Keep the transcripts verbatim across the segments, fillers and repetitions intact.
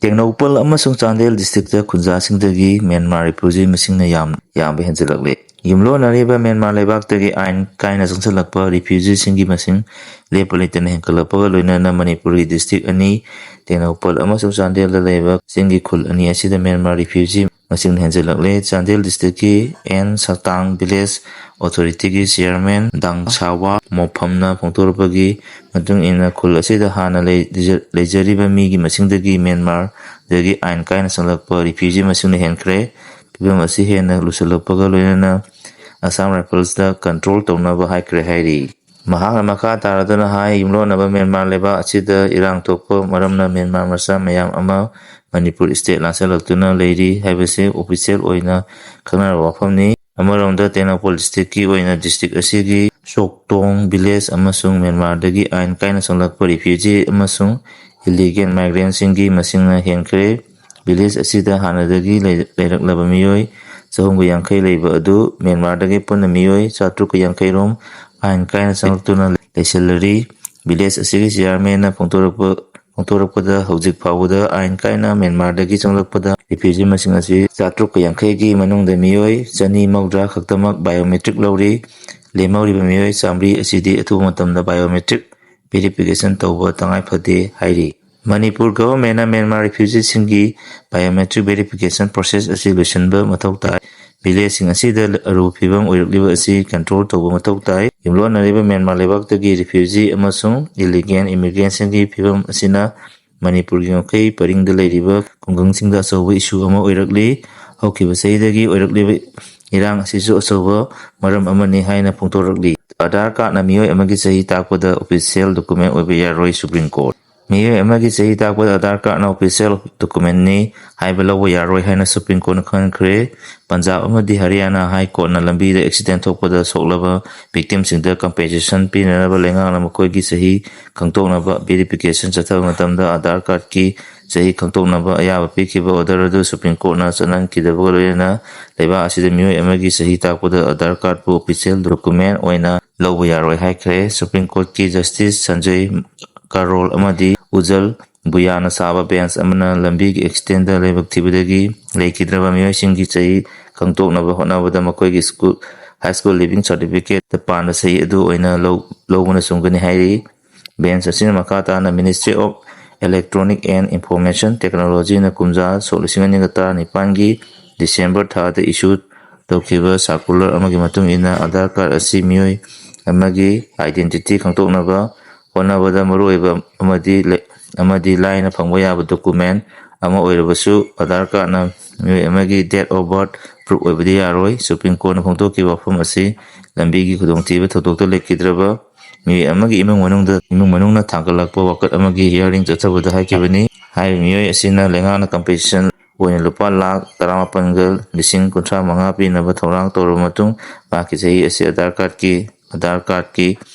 ꯇꯦꯡꯅꯧꯄꯜ ꯑꯃꯁꯨꯡ Chandel districtꯇ ꯈꯨꯟꯖꯥꯁꯤꯡꯗꯒꯤ Myanmar refugee ꯃꯁꯤꯡꯅ ꯌꯥꯝ ꯌꯥꯝꯕ ꯍꯦꯟꯖꯜꯂꯛꯂꯦ꯫ ꯌꯨꯝꯂꯣꯟꯅꯔꯤꯕ ꯃ꯭ꯌꯥꯟꯃꯥꯔ ꯂꯩꯕꯥꯛꯇꯒꯤ ꯑꯥꯏꯟ ꯀꯥꯏꯅ ꯆꯪꯁꯤꯜꯂꯛꯄ refugeeꯁꯤꯡꯒꯤ ꯃꯁꯤꯡ ꯂꯦꯞꯄ ꯂꯩꯇꯅ ꯍꯦꯟꯒꯠꯂꯛꯄꯒ ꯂꯣꯏꯅꯅ ꯃꯅꯤꯄꯨꯔꯒꯤ district ꯑꯅꯤ, ꯇꯦꯡꯅꯧꯄꯜ ꯑꯃꯁꯨꯡ ꯆꯥꯟꯗꯦꯜꯗ ꯂꯩꯕ ꯆꯤꯡꯒꯤ ꯈꯨꯜ ꯑꯅꯤ ꯑꯁꯤꯗ ꯃ꯭ꯌꯥꯟꯃꯥꯔ refugee ꯃꯁꯤꯡꯅ ꯍꯦꯟꯖꯜꯂꯛꯂꯦ꯫ ꯆꯥꯟꯗꯦꯜ districtꯀꯤ ꯑꯦꯟ ꯁꯛꯇꯥꯡ village authorityꯒꯤ chairman ꯗꯥꯡꯁꯥꯋꯥ ꯃꯣꯐꯝꯅ ꯐꯣꯡꯗꯣꯔꯛꯄꯒꯤ ꯃꯇꯨꯡ ꯏꯟꯅ, ꯈꯨꯜ ꯑꯁꯤꯗ ꯍꯥꯟꯅ ꯂꯩ-, ꯂꯩꯖꯔꯤꯕ ꯃꯤꯒꯤ ꯃꯁꯤꯡꯗꯒꯤ ꯃ꯭ꯌꯥꯟꯃꯥꯔꯗꯒꯤ ꯑꯥꯏꯟ ꯀꯥꯏꯅ ꯆꯪꯂꯛꯄ refugee ꯃꯁꯤꯡꯅ ꯍꯦꯟꯈ꯭ꯔꯦ꯫ ꯐꯤꯕꯝ ꯑꯁꯤ ꯍꯦꯟꯅ ꯂꯨꯁꯜꯂꯛꯄꯒ ꯂꯣꯏꯅꯅ Assam Riflesꯇ control ꯇꯧꯅꯕ ꯍꯥꯏꯈ꯭ꯔꯦ ꯍꯥꯏꯔꯤ꯫ ꯃꯍꯥꯛꯅ ꯃꯈꯥ ꯇꯥꯔꯗꯨꯅ ꯍꯥꯏ, ꯌꯨꯝꯂꯣꯟꯅꯕ ꯃ꯭ꯌꯥꯟꯃꯥꯔ ꯂꯩꯕꯥꯛ ꯑꯁꯤꯗ ꯏꯔꯥꯡ ꯊꯣꯛꯄ ꯃꯔꯝꯅ ꯃ꯭ꯌꯥꯟꯃꯥꯔ ꯃꯆꯥ ꯃꯌꯥꯝ ꯑꯃ ꯃꯅꯤꯄꯨꯔ state ꯂꯥꯟꯁꯤꯜꯂꯛꯇꯨꯅ ꯂꯩꯔꯤ ꯍꯥꯏꯕꯁꯤ official ꯑꯣꯏꯅ ꯈꯪꯅꯔꯕ ꯋꯥꯐꯝꯅꯤ꯫ ꯑꯃꯔꯣꯝꯗ, ꯇꯦꯡꯅꯧꯄꯜ districtꯀꯤ ꯑꯣꯏꯅ district ꯑꯁꯤꯒꯤ ꯆꯣꯛꯇꯣꯡ village ꯑꯃꯁꯨꯡ ꯃ꯭ꯌꯥꯟꯃꯥꯔꯗꯒꯤ ꯑꯥꯏꯟ ꯀꯥꯏꯅ ꯆꯪꯂꯛꯄ refugee ꯑꯃꯁꯨꯡ illegal migrantꯁꯤꯡꯒꯤ ꯃꯁꯤꯡꯅ ꯍꯦꯟꯈ꯭ꯔꯦ꯫ Village ꯑꯁꯤꯗ ꯍꯥꯟꯅꯗꯒꯤ ꯂꯩ-, ꯂꯩꯔꯛꯂꯕ ꯃꯤꯑꯣꯏ ꯆꯍꯨꯝꯒ ꯌꯥꯡꯈꯩ ꯂꯩꯕ ꯑꯗꯨ ꯃ꯭ꯌꯥꯟꯃꯥꯔꯗꯒꯤ ꯄꯨꯟꯅ ꯃꯤꯑꯣꯏ ꯆꯥꯇ꯭ꯔꯨꯛꯀ ꯌꯥꯡꯈꯩ ꯔꯣꯝ ꯑꯥꯏꯟ ꯀꯥꯏꯅ ꯆꯪꯂꯛꯇꯨꯅ ꯂꯩꯁꯤꯜꯂꯔꯤ꯫ Village ꯑꯁꯤꯒꯤ chairmanꯅ ꯐꯣꯡꯗꯣꯔꯛꯄ, ꯐꯣꯡꯗꯣꯔꯛꯄꯗ, ꯍꯧꯖꯤꯛ ꯐꯥꯎꯕꯗ ꯑꯥꯏꯟ ꯀꯥꯏꯅ ꯃ꯭ꯌꯥꯟꯃꯥꯔꯗꯒꯤ ꯆꯪꯂꯛꯄꯗ refugee ꯃꯁꯤꯡ ꯑꯁꯤ ꯆꯥꯇ꯭ꯔꯨꯛꯀ ꯌꯥꯡꯈꯩꯒꯤ ꯃꯅꯨꯡꯗ ꯃꯤꯑꯣꯏ ꯆꯅꯤ ꯃꯧꯗ꯭ꯔꯥ ꯈꯛꯇꯃꯛ biometric ꯂꯧꯔꯤ꯫ ꯂꯦꯝꯍꯧꯔꯤꯕ ꯃꯤꯑꯣꯏ ꯆꯥꯃꯔꯤ ꯑꯁꯤꯗꯤ ꯑꯊꯨꯕ ꯃꯇꯝꯗ biometric verification ꯇꯧꯕ ꯇꯉꯥꯏ ꯐꯗꯦ ꯍꯥꯏꯔꯤ꯫ ꯃꯅꯤꯄꯨꯔ governmentꯅ ꯃ꯭ꯌꯥꯟꯃꯥꯔ refugeeꯁꯤꯡꯒꯤ biometric verification process ꯑꯁꯤ ꯂꯣꯏꯁꯤꯟꯕ ꯃꯊꯧ ꯇꯥꯏ꯫ Villageꯁꯤꯡ ꯑꯁꯤꯗ ꯑꯔꯨꯕ ꯐꯤꯕꯝ ꯑꯣꯏꯔꯛꯂꯤꯕ ꯑꯁꯤ control ꯇꯧꯕ ꯃꯊꯧ ꯇꯥꯏ꯫ ꯌꯨꯝꯂꯣꯟꯅꯔꯤꯕ ꯃ꯭ꯌꯥꯟꯃꯥꯔ ꯂꯩꯕꯥꯛꯇꯒꯤ refugee ꯑꯃꯁꯨꯡ illegal immigrantꯁꯤꯡꯒꯤ ꯐꯤꯕꯝ ꯑꯁꯤꯅ ꯃꯅꯤꯄꯨꯔꯒꯤ ꯉꯝꯈꯩ ꯄꯔꯤꯡꯗ ꯂꯩꯔꯤꯕ ꯈꯨꯡꯒꯪꯁꯤꯡꯗ ꯑꯆꯧꯕ issue ꯑꯃ ꯑꯣꯏꯔꯛꯂꯤ꯫ ꯍꯧꯈꯤꯕ ꯆꯍꯤꯗꯒꯤ ꯑꯣꯏꯔꯛꯂꯤꯕ ꯏꯔꯥꯡ ꯑꯁꯤꯁꯨ ꯑꯆꯧꯕ ꯃꯔꯝ ꯑꯃꯅꯤ ꯍꯥꯏꯅ ꯐꯣꯡꯗꯣꯔꯛꯂꯤ꯫ ꯑꯥꯙꯥꯔ cardꯅ ꯃꯤꯑꯣꯏ ꯑꯃꯒꯤ ꯆꯍꯤ ꯇꯥꯛꯄꯗ official document ꯑꯣꯏꯕ ꯌꯥꯔꯣꯏ, Supreme Court꯫ ꯃꯤꯑꯣꯏ ꯑꯃꯒꯤ ꯆꯍꯤ ꯇꯥꯛꯄꯗ ꯑꯥꯙꯥꯔ cardꯅ official documentꯅꯤ ꯍꯥꯏꯕ ꯂꯧꯕ ꯌꯥꯔꯣꯏ ꯍꯥꯏꯅ Supreme Courtꯅ ꯈꯪꯍꯟꯈ꯭ꯔꯦ꯫ ꯄꯟꯖꯥꯕ ꯑꯃꯗꯤ ꯍꯔꯤꯌꯥꯅꯥ High Courtꯅ ꯂꯝꯕꯤꯗ accident ꯊꯣꯛꯄꯗ ꯁꯣꯛꯂꯕ victimꯁꯤꯡꯗ compensation ꯄꯤꯅꯅꯕ ꯂꯩꯉꯥꯛꯅ ꯃꯈꯣꯏꯒꯤ ꯆꯍꯤ ꯈꯪꯗꯣꯛꯅꯕ verification ꯆꯠꯊꯕ ꯃꯇꯝꯗ ꯑꯥꯙꯥꯔ cardꯀꯤ ꯆꯍꯤ ꯈꯪꯗꯣꯛꯅꯕ ꯑꯌꯥꯕ ꯄꯤꯈꯤꯕ order ꯑꯗꯨ Supreme Courtꯅ ꯆꯠꯅꯍꯟꯈꯤꯗꯕꯒ ꯂꯣꯏꯅꯅ ꯂꯩꯕꯥꯛ ꯑꯁꯤꯗ ꯃꯤꯑꯣꯏ ꯑꯃꯒꯤ ꯆꯍꯤ ꯇꯥꯛꯄꯗ ꯑꯥꯙꯥꯔ cardꯄꯨ official document ꯑꯣꯏꯅ ꯂꯧꯕ ꯌꯥꯔꯣꯏ ꯍꯥꯏꯈ꯭ꯔꯦ꯫ Supreme Courtꯀꯤ Justice Sanjay Karol ꯑꯃꯗꯤ Ujjal ꯕꯨꯌꯥꯅ ꯁꯥꯕ ꯕꯦꯟꯆ ꯑꯃꯅ ꯂꯝꯕꯤꯒꯤ ꯑꯦꯛꯁꯤꯗꯦꯟꯗ ꯂꯥꯏꯕꯛ ꯊꯤꯕꯗꯒꯤ ꯂꯩꯈꯤꯗ꯭ꯔꯕ ꯃꯤꯑꯣꯏꯁꯤꯡꯒꯤ ꯆꯍꯤ ꯈꯪꯗꯣꯛꯅꯕ ꯍꯣꯠꯅꯕꯗ ꯃꯈꯣꯏꯒꯤ ꯁ꯭ꯀꯨꯜ, ꯍꯥꯏ ꯁ꯭ꯀꯨꯜ ꯂꯤꯚꯤꯡ ꯁꯥꯔꯇꯤꯐꯤꯀꯦꯠꯇ ꯄꯥꯟꯕ ꯆꯍꯤ ꯑꯗꯨ ꯑꯣꯏꯅ ꯂꯧ-, ꯂꯧꯕꯅ ꯆꯨꯝꯒꯅꯤ ꯍꯥꯏꯔꯤ꯫ ꯕꯦꯟꯆ ꯑꯁꯤꯅ ꯃꯈꯥ ꯇꯥꯅ Ministry of Electronic and Information Technologyꯅ ꯀꯨꯝꯖꯥ ꯁꯣꯛ ꯂꯤꯁꯤꯡ ꯑꯅꯤꯒ ꯇꯔꯥꯅꯤꯄꯥꯟꯒꯤ ꯗꯤꯁꯦꯝꯕꯔ ꯊꯥꯗ ꯏꯁꯨ ꯇꯧꯈꯤꯕ ꯁꯥꯔꯀꯨꯂꯔ ꯑꯃꯒꯤ ꯃꯇꯨꯡ ꯏꯟꯅ, ꯑꯥꯙꯥꯔ ꯀꯥꯔꯗ ꯑꯁꯤ ꯃꯤꯑꯣꯏ ꯑꯃꯒꯤ identity ꯈꯪꯗꯣꯛꯅꯕ ꯍꯣꯠꯅꯕꯗ ꯃꯔꯨꯑꯣꯏꯕ ꯑꯃꯗꯤ ꯂꯩ-, ꯑꯃꯗꯤ ꯂꯥꯏꯅ ꯐꯪꯕ ꯌꯥꯕ document ꯑꯃ ꯑꯣꯏꯔꯕꯁꯨ, ꯑꯥꯙꯥꯔ ꯀꯥꯔꯗꯅ ꯃꯤꯑꯣꯏ ꯑꯃꯒꯤ date of birth proof ꯑꯣꯏꯕꯗꯤ ꯌꯥꯔꯣꯏ꯫ ꯁꯨꯄ꯭ꯔꯤꯝ ꯀꯣꯔꯠꯅ ꯐꯣꯡꯗꯣꯛꯈꯤꯕ ꯋꯥꯐꯝ ꯑꯁꯤ ꯂꯝꯕꯤꯒꯤ ꯈꯨꯗꯣꯡꯊꯤꯕ ꯊꯧꯗꯣꯛꯇ ꯂꯩꯈꯤꯗ꯭ꯔꯕ ꯃꯤꯑꯣꯏ ꯑꯃꯒꯤ ꯏꯃꯨꯡ ꯃꯅꯨꯡꯗ, ꯏꯃꯨꯡ ꯃꯅꯨꯡꯅ ꯊꯥꯡꯒꯠꯂꯛꯄ ꯋꯥꯀꯠ ꯑꯃꯒꯤ hearing ꯆꯠꯊꯕꯗ ꯍꯥꯏꯈꯤꯕꯅꯤ꯫ ꯍꯥꯏꯔꯤꯕ ꯃꯤꯑꯣꯏ ꯑꯁꯤꯅ ꯂꯩꯉꯥꯛꯅ compensation ꯑꯣꯏꯅ ꯂꯨꯄꯥ ꯂꯥꯈ ꯇꯔꯥꯃꯥꯄꯟꯒ ꯂꯤꯁꯤꯡ ꯀꯨꯟꯊ꯭ꯔꯥ ꯃꯉꯥ ꯄꯤꯅꯕ ꯊꯧꯔꯥꯡ ꯇꯧꯔꯕ ꯃꯇꯨꯡ, ꯃꯍꯥꯛꯀꯤ ꯆꯍꯤ ꯑꯁꯤ ꯑꯥꯙꯥꯔ ꯀꯥꯔꯗꯀꯤ, ꯑꯥꯙꯥꯔ ꯀꯥꯔꯗꯀꯤ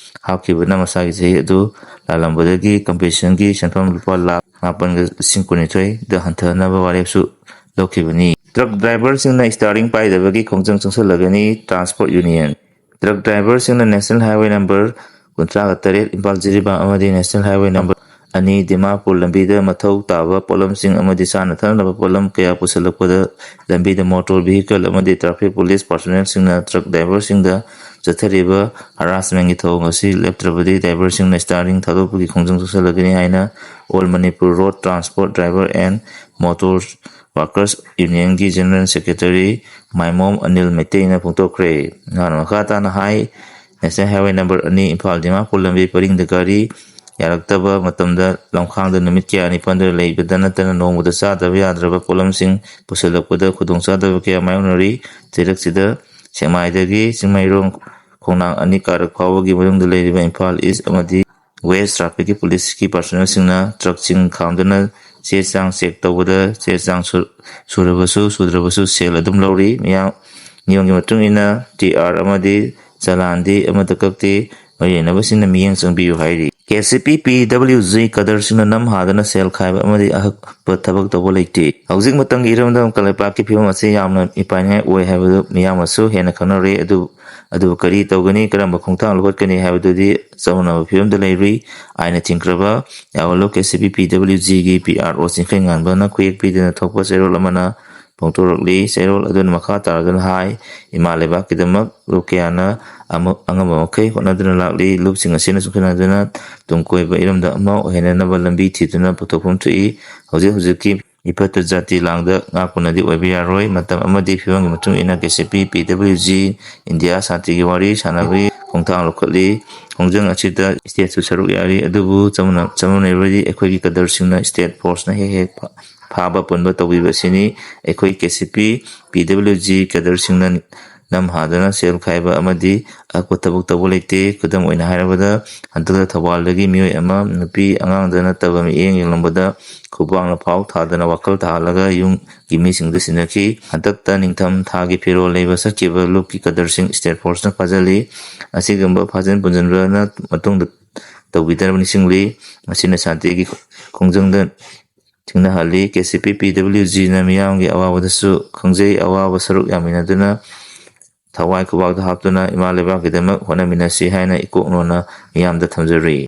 ꯍꯥꯞꯈꯤꯕꯅ ꯃꯁꯥꯒꯤ ꯆꯍꯤ ꯑꯗꯨ ꯂꯥꯜꯂꯝꯕꯗꯒꯤ compensationꯒꯤ ꯁꯦꯟꯐꯝ ꯂꯨꯄꯥ ꯂꯥꯈ ꯃꯥꯄꯟꯒ ꯂꯤꯁꯤꯡ ꯀꯨꯟꯅꯤꯊꯣꯏꯗ ꯍꯟꯊꯍꯟꯅꯕ ꯋꯥꯔꯦꯞꯁꯨ ꯂꯧꯈꯤꯕꯅꯤ꯫ ꯇ꯭ꯔꯛ ꯗ꯭ꯔꯥꯏꯚꯔꯁꯤꯡꯅ steering ꯄꯥꯏꯗꯕꯒꯤ ꯈꯣꯡꯖꯪ ꯆꯪꯁꯤꯜꯂꯒꯅꯤ, ꯇ꯭ꯔꯥꯟꯁꯄꯣꯔꯠ ꯌꯨꯅꯤꯌꯟ꯫ ꯇ꯭ꯔꯛ ꯗ꯭ꯔꯥꯏꯚꯔꯁꯤꯡꯅ ꯅꯦꯁꯅꯦꯜ ꯍꯥꯏꯋꯦ ꯅꯝꯕꯔ ꯀꯨꯟꯊ꯭ꯔꯥꯒ ꯇꯔꯦꯠ, ꯏꯝꯐꯥꯜ ꯖꯤꯔꯤꯕꯥꯝ ꯑꯃꯗꯤ ꯅꯦꯁꯅꯦꯜ ꯍꯥꯏꯋꯦ ꯅꯝꯕꯔ ꯑꯅꯤ, ꯗꯤꯃꯥꯄꯨꯔ ꯂꯝꯕꯤꯗ ꯃꯊꯧ ꯇꯥꯕ ꯄꯣꯠꯂꯝꯁꯤꯡ ꯑꯃꯗꯤ ꯆꯥꯅ ꯊꯛꯅꯕ ꯄꯣꯠꯂꯝ ꯀꯌꯥ ꯄꯨꯁꯤꯜꯂꯛꯄꯗ ꯂꯝꯕꯤꯗ ꯃꯣꯇꯣꯔ ꯚꯤꯍꯤꯀꯜ ꯑꯃꯗꯤ ꯇ꯭ꯔꯥꯐꯤꯛ ꯄꯨꯂꯤꯁ ꯄꯥꯔꯁꯣꯅꯦꯜꯁꯤꯡꯅ ꯇ꯭ꯔꯛ ꯗ꯭ꯔꯥꯏꯚꯔꯁꯤꯡꯗ ꯆꯠꯊꯔꯤꯕ ꯍꯔꯥꯁꯃꯦꯟꯒꯤ ꯊꯧꯑꯣꯡ ꯑꯁꯤ ꯂꯦꯞꯇ꯭ꯔꯕꯗꯤ ꯗ꯭ꯔꯥꯏꯚꯔꯁꯤꯡꯅ ꯁ꯭ꯇꯥꯔꯤꯡ ꯊꯥꯗꯣꯛꯄꯒꯤ ꯈꯣꯡꯖꯪ ꯆꯪꯁꯤꯜꯂꯒꯅꯤ ꯍꯥꯏꯅ All Manipur Road Transport Driver and Motor Workers Unionꯒꯤ ꯖꯦꯅꯔꯦꯜ ꯁꯦꯀ꯭ꯔꯦꯇꯔꯤ ꯃꯥꯏꯃꯣꯝ ꯑꯅꯤꯜ ꯃꯩꯇꯩꯅ ꯐꯣꯡꯗꯣꯛꯈ꯭ꯔꯦ꯫ ꯃꯍꯥꯛꯅ ꯃꯈꯥ ꯇꯥꯅ ꯍꯥꯏ, ꯅꯦꯁꯅꯦꯜ ꯍꯥꯏꯋꯦ ꯅꯝꯕꯔ ꯑꯅꯤ ꯏꯝꯐꯥꯜ ꯗꯤꯃꯥꯄꯨꯔ ꯂꯝꯕꯤ ꯄꯔꯤꯡꯗ ꯒꯥꯔꯤ ꯌꯥꯔꯛꯇꯕ ꯃꯇꯝꯗ ꯂꯝꯈꯥꯡꯗ ꯅꯨꯃꯤꯠ ꯀꯌꯥꯅꯤ ꯄꯟꯗꯨꯅ ꯂꯩꯕꯗ ꯅꯠꯇꯅ ꯅꯣꯡꯃꯗ ꯆꯥꯗꯕ ꯌꯥꯗ꯭ꯔꯕ ꯄꯣꯠꯂꯝꯁꯤꯡ ꯄꯨꯁꯤꯜꯂꯛꯄꯗ ꯈꯨꯗꯣꯡꯆꯥꯗꯕ ꯀꯌꯥ ꯃꯥꯌꯣꯛꯅꯔꯤ꯫ ꯆꯩꯔꯛꯁꯤꯗ ꯁꯦꯛꯃꯥꯏꯗꯒꯤ ꯆꯤꯡꯃꯩꯔꯣꯡ ꯈꯣꯡꯅꯥꯡ ꯑꯅꯤ ꯀꯥꯔꯛ ꯐꯥꯎꯕꯒꯤ ꯃꯅꯨꯡꯗ ꯂꯩꯔꯤꯕ ꯏꯝꯐꯥꯜ ꯏꯁ ꯑꯃꯗꯤ ꯋꯦꯁ ꯇ꯭ꯔꯥꯐꯤꯛꯀꯤ ꯄꯨꯂꯤꯁꯀꯤ ꯄꯥꯔꯁꯣꯅꯦꯜꯁꯤꯡꯅ ꯇ꯭ꯔꯛꯁꯤꯡ ꯈꯥꯝꯗꯨꯅ ꯆꯦ ꯆꯥꯡ ꯆꯦꯛ ꯇꯧꯕꯗ ꯆꯦ ꯆꯥꯡ ꯁꯨ-, ꯁꯨꯔꯕꯁꯨ ꯁꯨꯗ꯭ꯔꯕꯁꯨ ꯁꯦꯜ ꯑꯗꯨꯝ ꯂꯧꯔꯤ꯫ ꯃꯤꯌꯥꯝ, ꯅꯤꯌꯣꯝꯒꯤ ꯃꯇꯨꯡ ꯏꯟꯅ ꯇꯤ ꯑꯥꯔ ꯑꯃꯗꯤ ꯆꯂꯥꯟꯗꯤ ꯑꯃꯠꯇ ꯀꯛꯇꯦ꯫ ꯃꯔꯤ ꯂꯩꯅꯕꯁꯤꯡꯅ ꯃꯤꯠꯌꯦꯡ ꯆꯪꯕꯤꯌꯨ ꯍꯥꯏꯔꯤ꯫ ꯀꯦ ꯁꯤ ꯄꯤ ꯄꯤ ꯗꯕ꯭ꯂꯤꯎ ꯖꯤ ꯀꯗꯔꯁꯤꯡꯅ ꯅꯝ ꯍꯥꯗꯅ ꯁꯦꯜ ꯈꯥꯏꯕ ꯑꯃꯗꯤ ꯑꯍꯛꯄ ꯊꯕꯛ ꯇꯧꯕ ꯂꯩꯇꯦ꯫ ꯍꯧꯖꯤꯛ ꯃꯇꯝꯒꯤ ꯏꯔꯝꯗꯝ ꯀꯪꯂꯩꯄꯥꯛꯀꯤ ꯐꯤꯕꯝ ꯑꯁꯤ ꯌꯥꯝꯅ ꯃꯤꯄꯥꯏꯅꯤꯡꯉꯥꯏ ꯑꯣꯏ ꯍꯥꯏꯕꯗꯨ ꯃꯤꯌꯥꯝꯅꯁꯨ ꯍꯦꯟꯅ ꯈꯪꯅꯔꯦ꯫ ꯑꯗꯨ ꯑꯗꯨꯕꯨ ꯀꯔꯤ ꯇꯧꯒꯅꯤ, ꯀꯔꯝꯕ ꯈꯣꯡꯊꯥꯡ ꯂꯧꯈꯠꯀꯅꯤ ꯍꯥꯏꯕꯗꯨꯗꯤ ꯆꯃꯝꯅꯕ ꯐꯤꯕꯝꯗ ꯂꯩꯔꯤ꯫ ꯑꯥꯏꯟꯅ ꯊꯤꯡꯈ꯭ꯔꯕ ꯌꯥꯑꯣꯟꯂꯨꯞ ꯀꯦ ꯁꯤ ꯄꯤ ꯄꯤ ꯗꯕ꯭ꯂꯤꯎ ꯖꯤꯒꯤ ꯄꯤ ꯑꯥꯔ ꯑꯣ ꯆꯤꯡꯈꯩꯉꯥꯟꯕꯅ ꯈꯨꯌꯦꯛ ꯄꯤꯗꯨꯅ ꯊꯣꯛꯄ ꯆꯦꯔꯣꯜ ꯑꯃꯅ ꯐꯣꯡꯗꯣꯔꯛꯂꯤ꯫ ꯆꯦꯔꯣꯜ ꯑꯗꯨꯅ ꯃꯈꯥ ꯇꯥꯔꯗꯨꯅ ꯍꯥꯏ, ꯏꯃꯥ ꯂꯩꯕꯥꯛꯀꯤꯗꯃꯛ ꯂꯨꯞ ꯀꯌꯥꯅ ꯑꯃ-, ꯑꯉꯝꯕ ꯃꯈꯩ ꯍꯣꯠꯅꯗꯨꯅ ꯂꯥꯛꯂꯤ꯫ ꯂꯨꯞꯁꯤꯡ ꯑꯁꯤꯅ ꯆꯨꯡꯁꯤꯟꯅꯗꯨꯅ ꯇꯨꯡ ꯀꯣꯏꯕ ꯏꯔꯝꯗꯝ ꯑꯃ ꯑꯣꯏꯍꯟꯅꯅꯕ ꯂꯝꯕꯤ ꯊꯤꯗꯨꯅ ꯄꯨꯊꯣꯛꯐꯝ ꯊꯣꯛꯏ꯫ ꯍꯧꯖꯤꯛ ꯍꯧꯖꯤꯛꯀꯤ ꯏꯐꯠꯇ ꯖꯥꯇꯤ ꯂꯥꯡꯗ ꯉꯥꯛꯄꯅꯗꯤ ꯑꯣꯏꯕ ꯌꯥꯔꯣꯏ꯫ ꯃꯇꯝ ꯑꯃꯗꯤ ꯐꯤꯕꯝꯒꯤ ꯃꯇꯨꯡ ꯏꯟꯅ ꯀꯦ ꯁꯤ ꯄꯤ ꯄꯤ ꯗꯕ꯭ꯂꯤꯎ ꯖꯤ ꯏꯟꯗꯤꯌꯥ ꯁꯥꯟꯇꯤꯒꯤ ꯋꯥꯔꯤ ꯁꯥꯟꯅꯕꯒꯤ ꯈꯣꯡꯊꯥꯡ ꯂꯧꯈꯠꯂꯤ꯫ ꯈꯣꯡꯖꯪ ꯑꯁꯤꯗ ꯁ꯭ꯇꯦꯠꯁꯨ ꯁꯔꯨꯛ ꯌꯥꯔꯤ꯫ ꯑꯗꯨꯕꯨ ꯆꯃꯝꯅ-, ꯆꯃꯝꯅꯔꯕꯗꯤ ꯑꯩꯈꯣꯏꯒꯤ ꯀꯗꯔꯁꯤꯡꯅ ꯁ꯭ꯇꯦꯠ ꯐꯣꯔꯁꯅ ꯍꯦꯛ ꯍꯦꯛ ꯐꯥ-, ꯐꯥꯕ ꯄꯨꯟꯕ ꯇꯧꯕꯤꯕ ꯑꯁꯤꯅꯤ꯫ ꯑꯩꯈꯣꯏ ꯀꯦ ꯁꯤ ꯄꯤ ꯄꯤ ꯗꯕ꯭ꯂꯤꯎ ꯖꯤ ꯀꯗꯔꯁꯤꯡꯅ ꯅꯝꯍꯥꯗꯅ ꯁꯦꯜ ꯈꯥꯏꯕ ꯑꯃꯗꯤ ꯑꯀꯨꯠ ꯊꯕꯛ ꯇꯧꯕ ꯂꯩꯇꯦ꯫ ꯈꯨꯗꯝ ꯑꯣꯏꯅ ꯍꯥꯏꯔꯕꯗ, ꯍꯟꯗꯛꯇ ꯊꯧꯕꯥꯜꯗꯒꯤ ꯃꯤꯑꯣꯏ ꯑꯃ ꯅꯨꯄꯤ ꯑꯉꯥꯡꯗ ꯅꯠꯇꯕ ꯃꯤꯠꯌꯦꯡ ꯌꯦꯡꯂꯝꯕꯗ ꯈꯨꯕꯥꯛꯅ ꯐꯥꯎ ꯊꯥꯗꯅ ꯋꯥꯈꯜ ꯇꯥꯍꯜꯂꯒ ꯌꯨꯝꯒꯤ ꯃꯤꯁꯤꯡꯗ ꯁꯤꯟꯅꯈꯤ꯫ ꯍꯟꯗꯛꯇ ꯅꯤꯡꯊꯝ ꯊꯥꯒꯤ ꯐꯤꯔꯣꯜ ꯂꯩꯕ ꯆꯠꯈꯤꯕ ꯂꯨꯞꯀꯤ ꯀꯗꯔꯁꯤꯡ ꯁ꯭ꯇꯦꯠ ꯐꯣꯔꯁꯅ ꯐꯥꯖꯤꯜꯂꯤ꯫ ꯑꯁꯤꯒꯨꯝꯕ ꯐꯥꯖꯤꯟ ꯄꯨꯟꯁꯤꯟꯕꯅ ꯃꯇꯨꯡꯗ ꯇꯧꯕꯤꯗꯅꯕ ꯅꯤꯡꯁꯤꯡꯂꯤ꯫ ꯃꯁꯤꯅ ꯁꯥꯟꯇꯤꯒꯤ ꯈꯣꯡꯖꯪꯗ ꯊꯦꯡꯅꯍꯜꯂꯤ꯫ ꯀꯦ ꯁꯤ ꯄꯤ ꯄꯤ ꯗꯕ꯭ꯂꯤꯎ ꯖꯤꯅ ꯃꯤꯌꯥꯝꯒꯤ ꯑꯋꯥꯕꯗꯁꯨ ꯈꯪꯖꯩ꯫ ꯑꯋꯥꯕ ꯁꯔꯨꯛ ꯌꯥꯃꯤꯟꯅꯗꯨꯅ ꯊꯋꯥꯏ ꯈꯨꯕꯥꯛꯇ ꯍꯥꯞꯇꯨꯅ ꯏꯃꯥ ꯂꯩꯕꯥꯛꯀꯤꯗꯃꯛ ꯍꯣꯠꯅꯃꯤꯟꯅꯁꯤ ꯍꯥꯏꯅ ꯏꯀꯣꯛꯅꯣꯅ ꯃꯤꯌꯥꯝꯗ ꯊꯝꯖꯔꯤ꯫